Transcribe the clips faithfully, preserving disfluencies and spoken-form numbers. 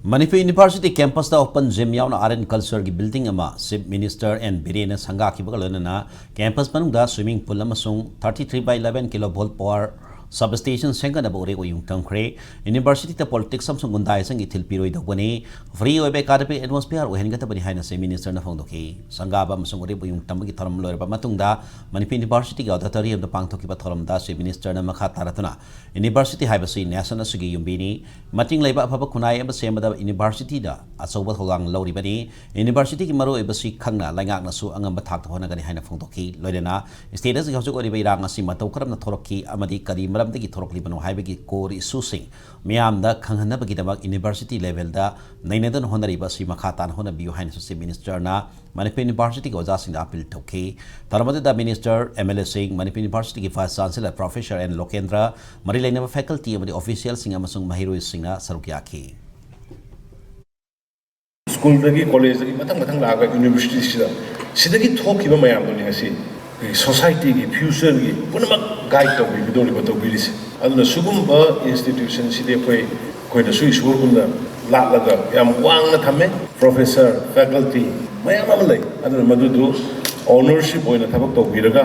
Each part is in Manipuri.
ꯃꯅꯤꯄꯨꯔ ꯌꯨꯅꯤꯚꯔꯁꯤꯇꯤ ꯀꯦꯝꯄꯁꯇ ꯑꯣꯄꯟ ꯖꯤꯝ ꯌꯥꯎꯅ ꯑꯥꯔꯠ ꯑꯦꯟ ꯀꯜꯆꯔꯒꯤ ꯕꯤꯜꯗꯤꯡ ꯑꯃ ꯆꯤꯐ ꯃꯤꯅꯤꯁꯇꯔ ꯑꯦꯟ ꯕꯤꯔꯦꯟꯅ ꯁꯪꯒꯥꯈꯤꯕꯒ ꯂꯣꯏꯅꯅ ꯀꯦꯝꯄꯁ ꯃꯅꯨꯡꯗ ꯁ꯭ꯋꯤꯃꯤꯡ ꯄꯨꯜ ꯑꯃꯁꯨꯡ thirty three by eleven kilo volt power substation ꯁꯦꯝꯒꯠꯅꯕ ꯎꯔꯦꯞ ꯑꯣꯏꯌꯨꯡ ꯊꯝꯈ꯭ꯔꯦ꯫ ꯌꯨꯅꯤꯚꯔꯁꯤꯇꯤꯗ ꯄꯣꯂꯤꯇꯤꯛꯁ ꯑꯃꯁꯨꯡ ꯒꯨꯟꯗꯥꯏꯖꯝꯒꯤ ꯏꯊꯤꯜ ꯄꯤꯔꯣꯏꯗꯧꯕꯅꯤ, ꯐ꯭ꯔꯤ ꯑꯣꯏꯕ ꯑꯦꯀꯥꯗꯃꯤꯛ ꯑꯦꯠꯃꯣꯁꯐꯤꯌꯥꯔ ꯑꯣꯏꯍꯟꯒꯗꯕꯅꯤ ꯍꯥꯏꯅ ꯆꯤꯐ ꯃꯤꯅꯤꯁꯇꯔꯅ ꯐꯣꯡꯗꯣꯛꯈꯤ꯫ ꯁꯪꯒꯥꯕ ꯑꯃꯁꯨꯡ ꯎꯔꯦꯞ ꯑꯣꯏꯌꯨꯡ ꯊꯝꯕꯒꯤ ꯊꯧꯔꯝ ꯂꯣꯏꯔꯕ ꯃꯇꯨꯡꯗ ꯃꯅꯤꯄꯨꯔ ꯌꯨꯅꯤꯚꯔꯁꯤꯇꯤꯒꯤ ꯑꯣꯗꯤꯇꯣꯔꯤꯌꯝꯗ ꯄꯥꯡꯊꯣꯛꯈꯤꯕ ꯊꯧꯔꯝꯗ ꯆꯤꯐ ꯃꯤꯅꯤꯁꯇꯔꯅ ꯃꯈꯥ ꯇꯥꯔꯗꯨꯅ ꯌꯨꯅꯤꯚꯔꯁꯤꯇꯤ ꯍꯥꯏꯕꯁꯤ ꯅꯦꯁꯟ ꯑꯁꯤꯒꯤ ꯌꯨꯝꯕꯤꯅꯤ꯫ ꯃꯇꯤꯡ ꯂꯩꯕ ꯑꯐꯕ ꯈꯨꯟꯅꯥꯏ ꯑꯃ ꯁꯦꯝꯕꯗ ꯌꯨꯅꯤꯚꯔꯁꯤꯇꯤꯅ ꯑꯆꯧꯕ ꯊꯧꯗꯥꯡ ꯂꯧꯔꯤꯕꯅꯤ꯫ ꯌꯨꯅꯤꯚꯔꯁꯤꯇꯤꯒꯤ ꯃꯔꯨꯑꯣꯏꯕꯁꯤ ꯈꯪꯅ ꯂꯩꯉꯥꯛꯅꯁꯨ ꯑꯉꯝꯕ ꯊꯥꯛꯇ ꯍꯣꯠꯅꯒꯅꯤ ꯍꯥꯏꯅ ꯐꯣꯡꯗꯣꯛꯈꯤ꯫ ꯂꯣꯏꯅꯅ ꯁ꯭ꯇꯦꯠ ꯑꯁꯤꯒꯤ ꯍꯧꯖꯤꯛ ꯑꯣꯏꯔꯤꯕ ꯏꯔꯥꯡ ꯑꯁꯤ ꯃꯇꯧ ꯀꯔꯝꯅ ꯊꯣꯔꯛꯈꯤ ꯑꯃꯗꯤ ꯀꯔꯤ ꯃꯔꯝꯗꯒꯤ ꯊꯣꯔꯛꯂꯤꯕꯅꯣ ꯍꯥꯏꯕꯒꯤ core issueꯁꯤꯡ ꯃꯤꯌꯥꯝꯗ ꯈꯪꯍꯟꯅꯕꯒꯤꯗꯃꯛ ꯌꯨꯅꯤꯚꯔꯁꯤꯇꯤ ꯂꯦꯚꯦꯜꯗ ꯅꯩꯅꯗꯨꯅ ꯍꯣꯠꯅꯔꯤꯕ ꯑꯁꯤ ꯃꯈꯥ ꯇꯥꯅ ꯍꯣꯠꯅꯕꯤꯌꯨ ꯍꯥꯏꯅꯁꯨ ꯆꯤꯐ ꯃꯤꯅꯤꯁꯇꯔꯅ ꯃꯅꯤꯄꯨꯔ ꯌꯨꯅꯤꯚꯔꯁꯤꯇꯤꯒꯤ ꯑꯣꯖꯥꯁꯤꯡꯗ ꯑꯄꯤꯜ ꯇꯧꯈꯤ꯫ ꯊꯧꯔꯝ ꯑꯗꯨꯗ ꯃꯤꯅꯤꯁꯇꯔ, ꯑꯦꯝ ꯑꯦꯜ ꯑꯦꯁꯤꯡ, ꯃꯅꯤꯄꯨꯔ ꯌꯨꯅꯤꯚꯔꯁꯤꯇꯤꯒꯤ vice chancellor professor N Lokendra, ꯃꯔꯤ ꯂꯩꯅꯕ ꯐꯦꯀꯜꯇꯤ ꯑꯃꯗꯤ ꯑꯣꯐꯤꯁꯤꯌꯦꯜꯁꯤꯡ ꯑꯃꯁꯨꯡ ꯃꯍꯩꯔꯣꯏꯁꯤꯡꯅ ꯁꯔꯨꯛ ꯌꯥꯈꯤ꯫ ꯁ꯭ꯀꯨꯜꯗꯒꯤ, ꯀꯣꯂꯦꯖꯇꯒꯤ ꯃꯊꯪ ꯃꯊꯪ ꯂꯥꯛꯑꯒ ꯌꯨꯅꯤꯚꯔꯁꯤꯇꯤꯁꯤꯗ ꯁꯤꯗꯒꯤ ꯊꯣꯛꯈꯤꯕ ꯃꯌꯥꯝꯗꯨꯅꯤ ꯉꯁꯤ ꯑꯩꯈꯣꯏꯒꯤ ꯁꯣꯁꯥꯏꯇꯤꯒꯤ ꯐ꯭ꯌꯨꯆꯔꯒꯤ ꯄꯨꯝꯅꯃꯛ ꯒꯥꯏꯗ ꯇꯧꯕꯤꯒꯗꯧꯔꯤꯕ, ꯇꯧꯕꯤꯔꯤꯁꯦ꯫ ꯑꯗꯨꯅ ꯁꯤꯒꯨꯝꯕ ꯏꯟꯁꯇꯤꯇ꯭ꯌꯨꯁꯟꯁꯤꯗꯤ ꯑꯩꯈꯣꯏ, ꯑꯩꯈꯣꯏꯅꯁꯨ ꯏꯁꯣꯔꯒꯨꯝꯅ ꯂꯥꯠꯂꯒ ꯌꯥꯝ ꯋꯥꯡꯅ ꯊꯝꯃꯦ꯫ ꯄ꯭ꯔꯣꯐꯦꯁꯔ, ꯐꯦꯀꯜꯇꯤ ꯃꯌꯥꯝ ꯑꯃ ꯂꯩ꯫ ꯑꯗꯨꯅ ꯃꯗꯨꯗꯨ ꯑꯣꯅꯔꯁꯤꯞ ꯑꯣꯏꯅ ꯊꯕꯛ ꯇꯧꯕꯤꯔꯒ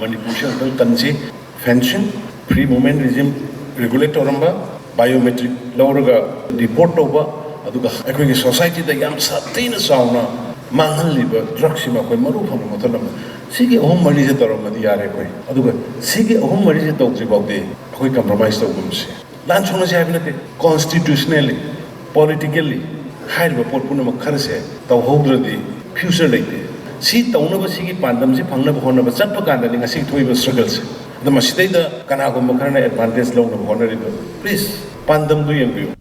ꯃꯅꯤꯄꯨꯔꯁꯤ ꯑꯃꯨꯛꯇꯪ ꯀꯟꯁꯤ꯫ ꯐꯦꯟꯁꯤꯡ, ꯐ꯭ꯔꯤ ꯃꯨꯚꯃꯦꯟ ꯔꯤꯖꯤꯝ ꯔꯤꯒꯨꯂꯦꯠ ꯇꯧꯔꯝꯕ, ꯕꯥꯏꯑꯣꯃꯦꯇ꯭ꯔꯤꯛ ꯂꯧꯔꯒ ꯗꯤꯄꯣꯔꯠ ꯇꯧꯕ, ꯑꯗꯨꯒ ꯑꯩꯈꯣꯏꯒꯤ ꯁꯣꯁꯥꯏꯇꯤꯗ ꯌꯥꯝ ꯁꯥꯊꯤꯅ ꯆꯥꯎꯅ ꯃꯥꯡꯍꯜꯂꯤꯕ ꯗ꯭ꯔꯒꯁꯤꯃ ꯑꯩꯈꯣꯏ ꯃꯔꯨ ꯐꯪꯅ ꯃꯨꯊꯠꯂꯝꯕ꯫ ꯁꯤꯒꯤ ꯑꯍꯨꯝ ꯃꯔꯤꯁꯦ ꯇꯧꯔꯝꯃꯗꯤ ꯌꯥꯔꯦ ꯑꯩꯈꯣꯏ꯫ ꯑꯗꯨꯒ ꯁꯤꯒꯤ ꯑꯍꯨꯝ ꯃꯔꯤꯁꯦ ꯇꯧꯗ꯭ꯔꯤ ꯐꯥꯎꯗꯤ ꯑꯩꯈꯣꯏ ꯀꯝꯄ꯭ꯔꯣꯃꯥꯏꯁ ꯇꯧꯒꯨꯝꯁꯦ꯫ ꯂꯥꯟ ꯁꯣꯛꯅꯁꯦ ꯍꯥꯏꯕ ꯅꯠꯇꯦ, ꯀꯣꯟꯁꯇꯤꯇ꯭ꯌꯨꯁꯅꯦꯜꯂꯤ, ꯄꯣꯂꯤꯇꯤꯀꯦꯜꯂꯤ ꯍꯥꯏꯔꯤꯕ ꯄꯣꯠ ꯄꯨꯝꯅꯃꯛ ꯈꯔꯁꯦ ꯇꯧꯍꯧꯗ꯭ꯔꯗꯤ ꯐ꯭ꯌꯨꯆꯔ ꯂꯩꯇꯦ꯫ ꯁꯤ ꯇꯧꯅꯕ, ꯁꯤꯒꯤ ꯄꯥꯟꯗꯝꯁꯤ ꯐꯪꯅꯕ ꯍꯣꯠꯅꯕ ꯆꯠꯄ ꯀꯥꯟꯗꯗꯤ ꯉꯁꯤ ꯊꯣꯛꯏꯕ ꯁ꯭ꯇ꯭ꯔꯒꯜꯁꯦ꯫ ꯑꯗꯣ ꯃꯁꯤꯗꯩꯗ ꯀꯅꯥꯒꯨꯝꯕ ꯈꯔꯅ ꯑꯦꯗꯚꯥꯟꯇꯦꯖ ꯂꯧꯅꯕ ꯍꯣꯠꯅꯔꯤꯗꯣ, ꯄ꯭ꯂꯤꯖ, ꯄꯥꯟꯗꯝꯗꯨ ꯌꯦꯡꯕꯤꯌꯨ꯫